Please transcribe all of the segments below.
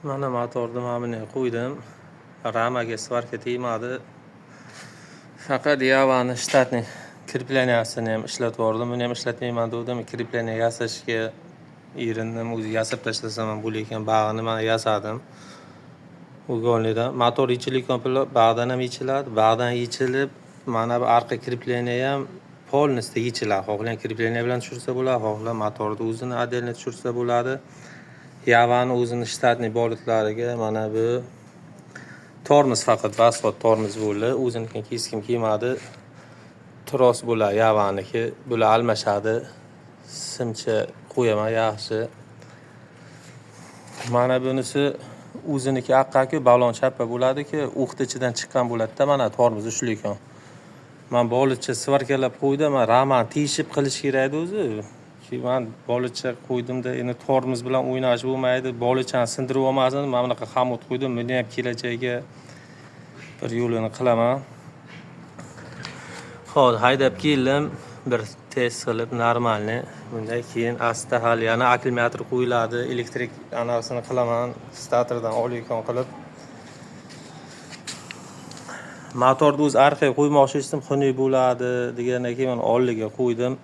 Mana motorni mana buni qo'ydim. Ramaga svarka tegmadi. Faqat Yavani штатный крепления sini ham ishlatib yubordim. Buni ham ishlatmayman degandim. Крепление yasashga erindim. O'zi yasab tashlasam ham bo'lar, bag'ini man yasadim. Угольный dan motor yechilgan pilla bag'dan ham yechiladi. Bag'dan yechilib, mana bu arqa крепление ham полностью yechiladi. Xohlagan крепление bilan tushirsa bo'ladi, xohlagan motorni o'zini отдельно tushirsa bo'ladi. Yavani o'zini штатный boltlariga mana bu tormoz, faqat Восход tormoz bo'ldi. O'zinikini keskim kelmadi. Tros bo'ladi Yavaniki. Bular almashadi. Simcha qo'yaman yaxshi. Mana bunisi o'ziniki aqqa-ku, balon chappa bo'ladi-ku, o'qni ichidan chiqqan bo'ladi-da, mana tormoz ushlaykan. Man bolitcha svarkalab qo'ydim, ramani teshib qilish kerak edi o'zi. Keyin man bolitcha qo'ydimda, endi tormoz bilan o'ynash bo'lmaydi, bolitchani sindirib olmasin, mana bunaqa xomut qo'ydim. Buni ham kelajakka bir yo'lini qilaman. Hozir haydab keldim, bir test qilib нормальный. Bundan keyin asta hali yana akkumulyator qo'yiladi, elektrik anasini qilaman, statordan olayotgan qilib. Motorni o'zi orqaga qo'ymoqchi edim, xunuk bo'ladi degandan keyin mana oldiga qo'ydim.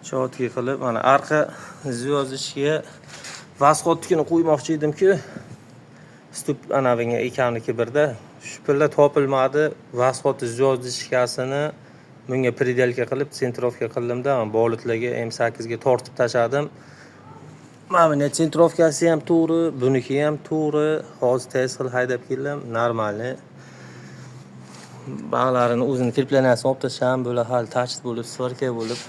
Чётко qilib, mana arqa звездочка Восход nikini qo'ymoqchi edimku, stup anavinga ekaniki birda. Shu pilla topilmadi. Восход звездочка sini bunga переделка qilib, центровка qildimda, bolitlarga M8 ga tortib tashladim. Mana buni центровка si ham to'g'ri, buniki ham to'g'ri. Hozir test qilib haydab keldim, нормальный. Bag'larini o'zini крепления sini olib tashladim, bular hali tachit bo'lib, svarka bo'lib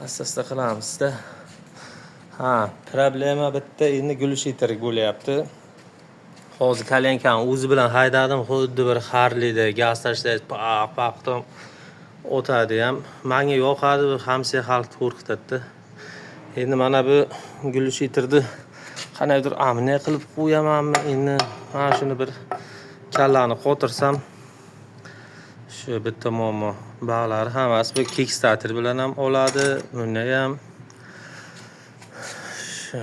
asta-asta qilamizda. Ha, problema bitta endi глушитель bo'lyapti. Hozir kolyankani o'zi bilan haydadim, xuddi bir Harleyda gaz tashlaydi, paq paq deb o'tadi ham. Menga yoqadi, bu hamsa xalqni qo'rqitadi. Endi mana bu глушитель ni qandaydir amniya qilib qo'yamanmi endi, mana shuni bir kallani qotirsam, shu bitta muammo. Bag'lari hammasi bu kickstarter bilan ham oladi, buni ham. Shu.